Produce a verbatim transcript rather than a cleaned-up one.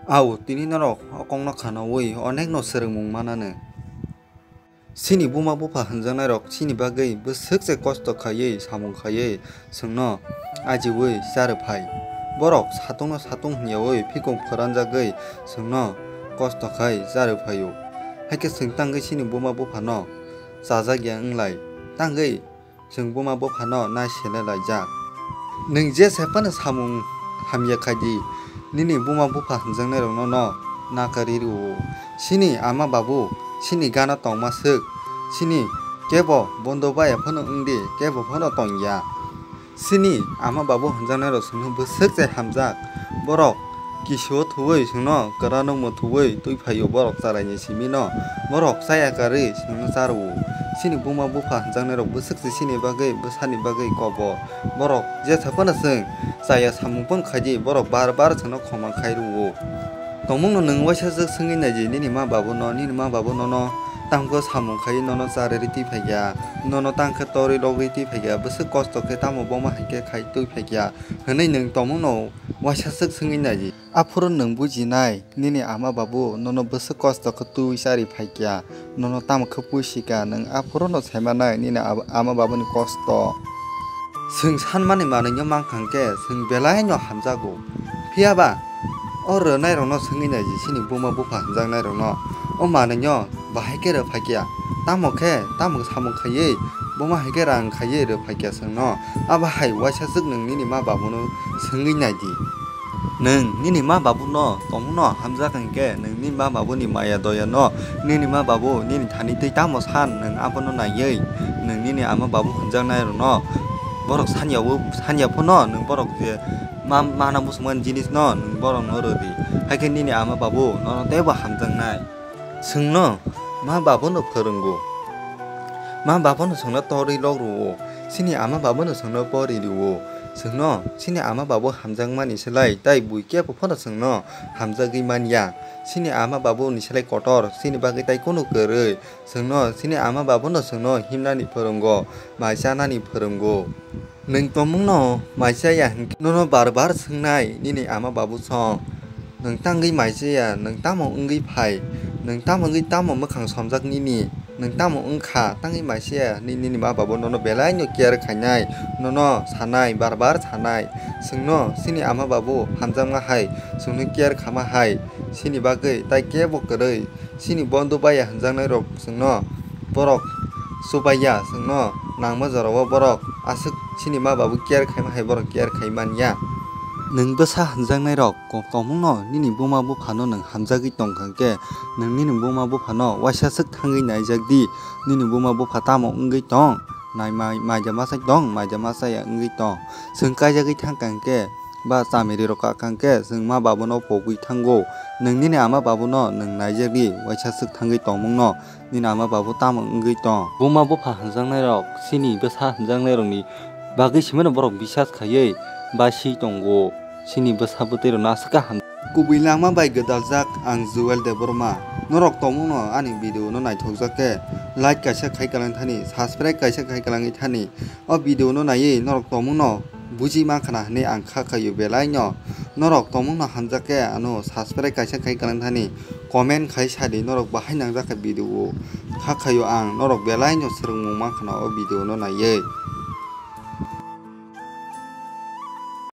Au, tini norok o kokno khanaui onekno swrwngmung mananw. Chini buma bupha hwnjaknairok chini bagwi bwswk se kosto khaiwi samung khaiwi chwngno ajiui charwphai. Borok satungno satung hwnyaui phikung phwranjagwi chwngno kosto khai charwphaio. Haikhe chwng tangwi chini buma buphano chajakya wnglai, tangwi chwng buma buphano nai sele laijak. Nwng jesa phano samung hamya khaidi, nini buma bupha hwnjaknairokno no nakari rwo. Chini ama babu, chini gana tongma swk, chini kebo bondo baya phano wngdi, kebo phano tongya. Chini ama babu hwnjaknairok chwngno bwswk se hamjak. Borok kisuo thuwi chwngno kwrano muthuwi twi phaio, borok chalaini simino borok chaya karwi chwngno charwo. Chini buma bupha hwnjaknairok bwswk se chini bagwi bwsani bagwi kobor. Borok jesa phano chwng chaya samung phano khaidi, borok bar bar chwngno khoma khai rwo. Tongmungno nwng waisa swk swngwi naidi, nini ma babuno, nini ma babu nono tangkhe samung khaiwi nono charwi twi phaikha, nono tangkhe torwi logwi twi phaikha, bwswk kosto khe tamo boma hai khe khai twi phaikha hwnwi nwng tongmungno waisa swk swngwi naidi. Aphuru nwng bujinai, nini ama babu nono bwswk kosto khe twi charwi phaikha, nono tamo khe puisika, nwng aphuruno saimanai nini ab-, ama babuni kosto. Chwng sanmani manwino mankha hwnkhe chwng belaino hamjago. Phiyaba o rwnairokno swngwi naidi, chini buma bupha hwnjaknairokno o manwino bahai khe rwphaikha. Tamo khe, tamo samung khaiwi, buma hai khe rang khaiwi rwphaikha chwngno. Abo hai waisa swk nwng nini ma babuno swngwi naidi. Nwng nini ma babuno tongmungno hamjak hwnkhe, nwng nini ma babuni maya doyano, nini ma babu nini thani twi tamo san, nwng abono naiwi nwng nini ama babu hwnjaknairokno borok sanya o, sanya phano nwng borok je ma-, mana muchungmani jinisno nwng borokno rwdi, haikhe nini ama babu nono teibo hamjaknai. Chwngno ma babuno phwrwngo. Ma babuno chwngno torwi lok rwo. Chini ama babuno chwngno pori rwo. Chwngno chini ama babu hamjakmani slai tai bui kebo phano chwngno hamjagwi manya. Chini ama babuni slai kotor, chini bagwi tai kunu kwrwi. Chwngno chini ama babuno chwngno himnani phwrwngo, mai chanani phwrwngo. Nwng tongmungno mai chaya hwnkhe nono bar bar swngnai nini ama babu song. Nwng tangwi mai chaya, nwng tamo wngwi phai, nwng tamo wngwi tamo mwkhang somjak nini, nwng tamo wngkha tangwi mai chaya, ni-, nini ma babu nono belaino care khainai, nono sanai, bar bar sanai. Chwngno chini ama babu hamjakma hai, chwngno care khama hai, chini bagwi tai kebo kwrwi. Chini bondo baya hwnjaknairok chwngno borok chubaiya, chwngno nangma jorao borok aswk chini ma babu care khaima hai borok care khai manya. Nwng bwsa hwnjaknairok ko-, tongmungno nini buma buphano nwng hamjagwi tongkha hwnkhe, nwng nini buma buphano waisa swk thangwi naijak di, nini buma bupha tamo wngwi tong, nai mai, maida masa tong, maida masaya wngwi tong, chwng kaijagwi thangkha hwnkhe, ba chamiri rok ka kang khe chwng ma babu no pogwi thango. Nwng nini ama babu no nwng naijak di, waisa swk thangwi tongmung no nini ama babu tamo wngwi tong. Buma bupha hwnjaknai rok chini bwsa hwnjaknai rok ni bagwi simi no borok bisas khaiwi basi tongo. Chini bwsa bwtwi rok no aswk khe ham. Kubui langma bai gwdaljak ang Joel Debbarma. Norok tongmung no ani video no naithokjak khe like kaisa khai kwlang thani, subscribe kaisa khai kwlangwi thani. O video no naiwi norok tongmung no buji mankha na hinwi ang kha khaio belai no. Norok tongmung no hamjak khe ano subscribe kaisa khai kwlang thani, comment khai sadi norok bahai nangjak kha video o. Kha khaio ang norok belai no swrwngmung mankha na o video no naiwi.